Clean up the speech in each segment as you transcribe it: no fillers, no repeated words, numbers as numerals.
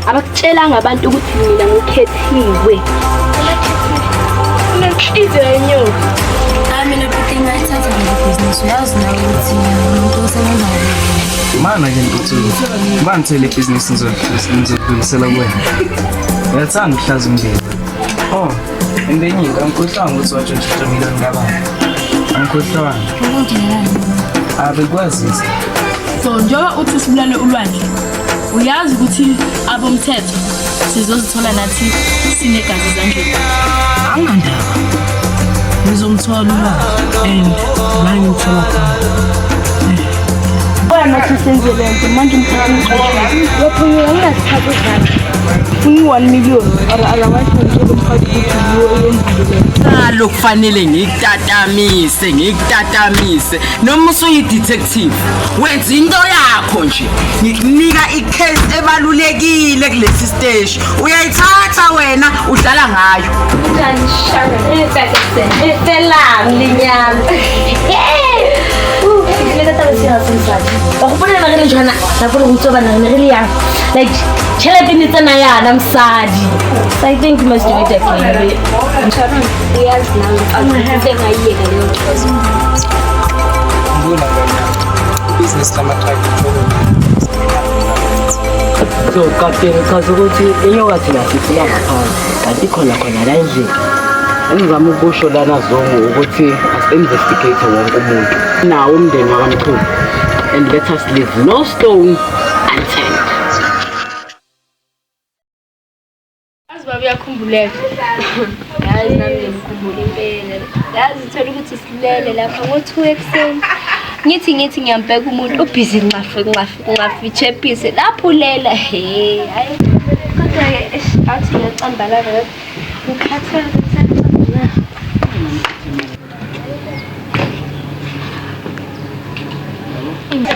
Abakutshelanga abantu ukuthi mina ngikhethiwe. Unenhliziyo yenyoka. Hayi mina bhuti ngayithatha le bhizinisi uyazi nawe ukuthi umuntu osebenza ngokuzinikela. Mana ke Ntuthuko. Manje ngithele ibhizinisi ngizodlulisela kuwena. Uyathanda ukuhlaza umndeni. Oh, and enye into angikhohlwanga ukuthi watshontsha million kababa. Angikhohlwanga. Ukungenelani. Abekwazisa. So njengoba uthi sibulale ulwandle, uyazi ukuthi abomthetho sizozithola nathi sinegazi ezandleni. Anginandaba. Ngizomthola ulwazi and la ngimthola khona. Wena uthi senze le nto manje umthetho ungixoshile. Waphunyuka ngingasithatha izandla. Funa i-1 million or otherwise ngitshele umphakathi ukuthi yiwo eyenzile le nto. Alo kufanele ngikutatamise, ngikutatamise. Noma usuyi-detective, wenza into yakho nje. Ngikunika i-case ebalulekile kulesi siteshi. Uyayithatha wena udlala ngayo. Njani Sharon? Efelang lenyalo. Ke ka taba se ga mosadi. Wa gopola ba re le jwana nako re utswa bana re ne re le yang. Like tšhelete ne tsena yana mosadi. So I think we must do it again. Sharon, uyazi nami angifise ngayiyeka leyo nto. Ngibona ngani. Ibhizinisi lama-truck ithole. So kapteni uchaza ukuthi inyoka thina sifuna ngaphansi kanti khona khona la endlini. Engizama ukusho lana Zungu ukuthi asi-investigate wonke umuntu. Nawo umndeni wakaMchunu and let us leave no stone unturned. Yazi baba uyakhumbuleka. Yazi nami ngiyamkhumbula impela. Yazi uthola ukuthi silele lapha ngo-2 ekuseni. Ngithi ngiyambheka umuntu ubhizi nxafu nxafu nxafu ichephisi lapho ulela he hayi. Kodwa-ke eish, athi ngiyacambalala ngikhathele sengicambalala.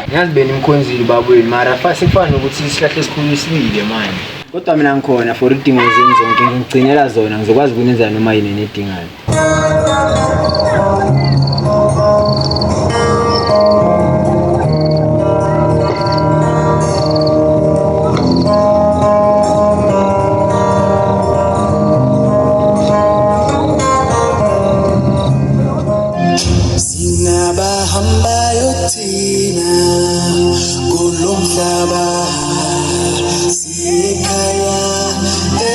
Ngiyazi benimkhonzile ubaba wenu mara fa sekufana nokuthi isihlahla esikhulu isibile manje. Kodwa mina ngikhona for idingo zenu zonke ngigcinela zona ngizokwazi ukunenza noma yini enidingayo. Sinabahambayo thina kulomhlaba siyekhaya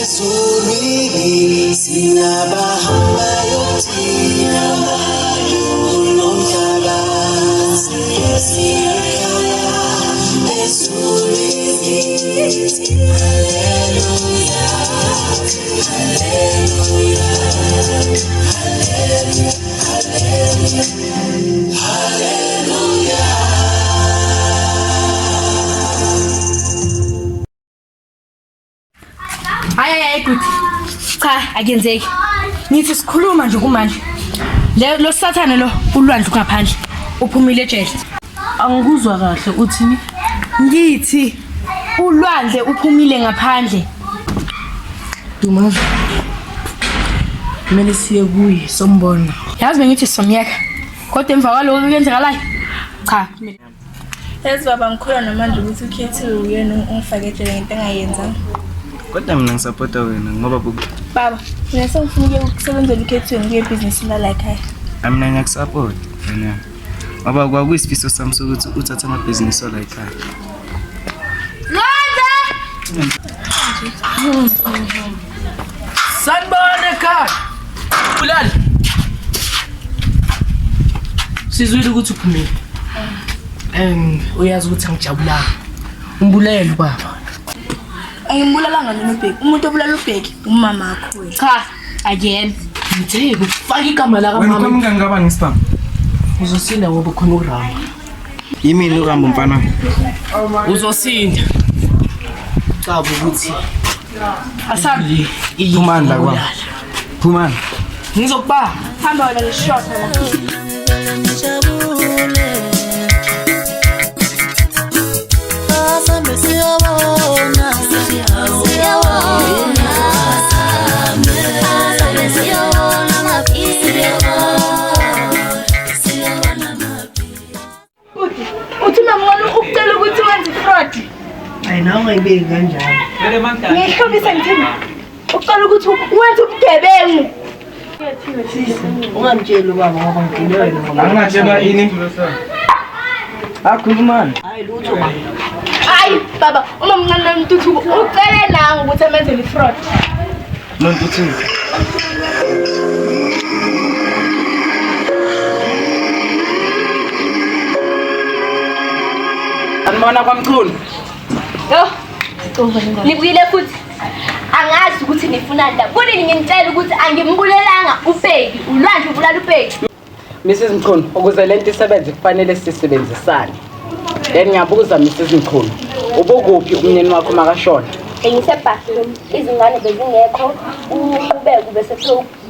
ezulwini sinabahambayo thina kulomhlaba siyekhaya ezulwini haleluya haleluya haleluya haleluya. Hayi hayi hayi bhuti. Cha akuyenzeki. Ngithi sikhuluma nje kumanje. Le lo sathane lo ulwandle ngaphandle. Uphumile ejele. Angikuzwa kahle uthini? Ngithi ulwandle uphumile ngaphandle. Dumaza. Kumele siye kuye sombona. Yazi bengithi somyeka. Kodwa emva kwaloko kuyenzekalayo. Cha. Yazi baba ngikholwa namanje ukuthi ukhethiwe uyena ongifake ejele ngento engayenzanga. Kodwa mina ngisapota wena ngoba Baba, mina sengifuna ukuya ukusebenzela ukhethiwe ngiye ebhizinisini lala ekhaya. Mina ngiyakusapota wena. Ngoba kwakuyisifiso sami sokuthi uthathe amabhizinisi wala ekhaya. Sanibona ekhaya. Bulali. Sizwile ukuthi uphumile. And uyazi ukuthi angijabulanga. Umbulele ubaba. Angimbulalanga noma uBheki. Umuntu obulala uBheki umama wakho wena. Cha, akuyena. Ngithe ufaka igama Wena lakamama. ukhona umngani kabani ngesibhamu? Uzosinda ngoba khona uRama. Yimini uRambo mfana. Uzosinda. Caba ukuthi Asambi. Phumani la kwami. Phumani. Ngizokubamba. Hamba wena ngishotha la. Asambe siyobona, siyobona, asambe siyobona siyobona Uthi mama wena ukucela ukuthi wenze fraud. Hayi nawe. Nawe ungayibeki kanjalo. Ngihlobisa ngithini? Uqala ukuthi wenza ubugebengu. Ungamtsheli ubaba ngoba ngigcine wena ngoba. Angatshelwa ini? Akhulumani. Hayi lutho baba. Hayi baba, uma mncane noNtuthuko ucele nangu ukuthi amenzele i-fraud. Nontuthuko. Anibona kwamchunu. Yo. Nibuyile futhi. Angazi ukuthi nifunani la. Kunini nginitshela ukuthi angimbulelanga uBheki, uLwandle ubulala uBheki. Mrs Mchunu, ukuze lento isebenze kufanele sisebenzisane. Then ngiyabuza Mrs Mchunu, ubukuphi umnyeni wakho makashona? Bengisebhathroom, izingane bezingekho, uqhubeka bese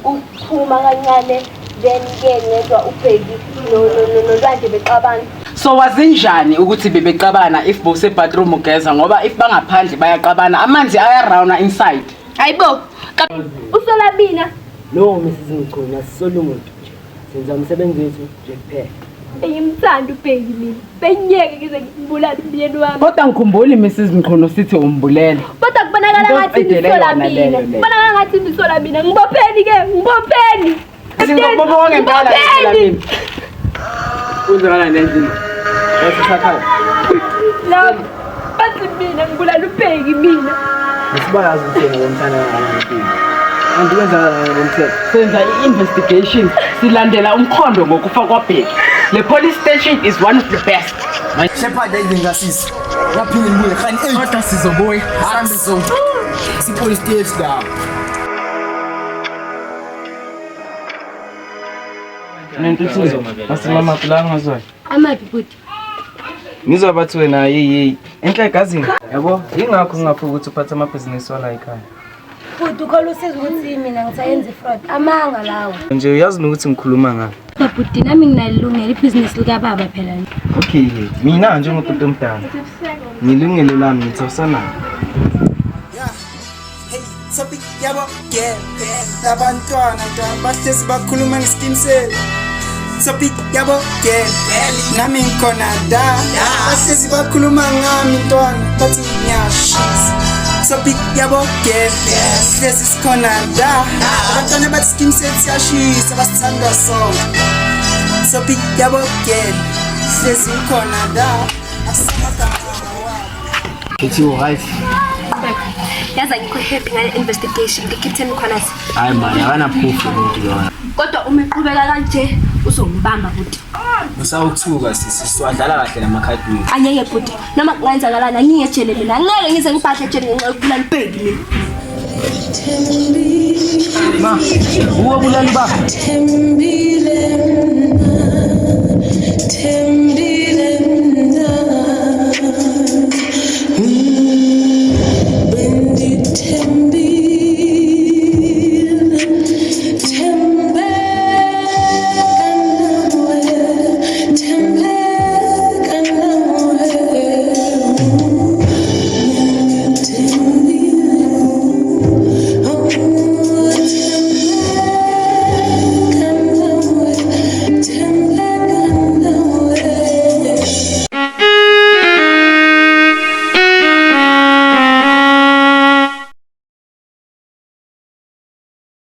ukuphuma kancane then ke ngezwa uBheki noLwandle bexabana. So wazinjani ukuthi bebexabana if bose bathroom ugeza ngoba if bangaphandle bayaqabana amanzi ayarawuna inside. Hayibo, usola mina. No Mrs Mchunu, asisoli umuntu nje. Senza umsebenzi wethu nje kuphela. Bengimthanda uBheki mina. Bengiyeke ngize ngibulale umyeni wami. Kodwa ngikhumbuli Mrs Mchunu sithi umbulele. Kodwa kubonakala ngathi Into nisola yona mina. leyo leyo. Kubonakala ngathi nisola mina. Ngibopheni ke, ngibopheni. Ngizokubonga ngempela phela Ngibopheni. mina. Kwenzakalani endlini? Wasithatha. Lapho bathi mina ngibulala uBheki mina. Asibayazi ukuthi yena ngomthanda kangakanani. Kanti kwenzakalani ngomthetho? Senza i-investigation silandela umkhondo ngokufa kwaBheki. Le police station is one of the best. Shepherd endlini kasisi. Ngaphinde ngibuye khani 8. Kodwa sizobuya. Hambe so. Si-police station la. Nontuthuko. Asimama la ngazwa. Amaphi bhuti? Ngizwa bathi wena hey hey enhle egazini. Yabo, ingakho ngingafuni ukuthi uphathe amabhizinisi wala ekhaya. Bhuti ukhola usiza ukuthi mina ngisayenza i-fraud. Amanga lawo. Nje uyazi nokuthi ngikhuluma ngani. Bhuti nami nginalilungelo ibhizinisi likababa phela. Okay, mina njengobhuti omdala ngilungelo lami ngithi awusanalo. Topic yabo girl labantwana ntwana bahlezi bakhuluma nge-skim sethu. Topic yabo girl nami ngikhona da bahlezi bakhuluma ngami ntwana bathi ngiyashisa. Topic yabo girl hlezi sikhona da abantwana bathi skim sethu siyashisa basithanda sonke. Topic yabo girl hlezi ngikhona da asamagama wabo. Ithi right. Yazi angikho happy ngale investigation ngikhiphe Mkhwanazi. Hayi man, akana proof umuntu lona. Kodwa uma eqhubeka kanje uzombamba bhuti. Usawuthuka sisi, siwadlala kahle namakhadi wethu. Angeke bhuti, noma kungenzakalani angiye ejele mina. Angeke ngize ngibhadle ejele ngenxa yokubulala uBheki mina. Ma, uwe bulala ubaba.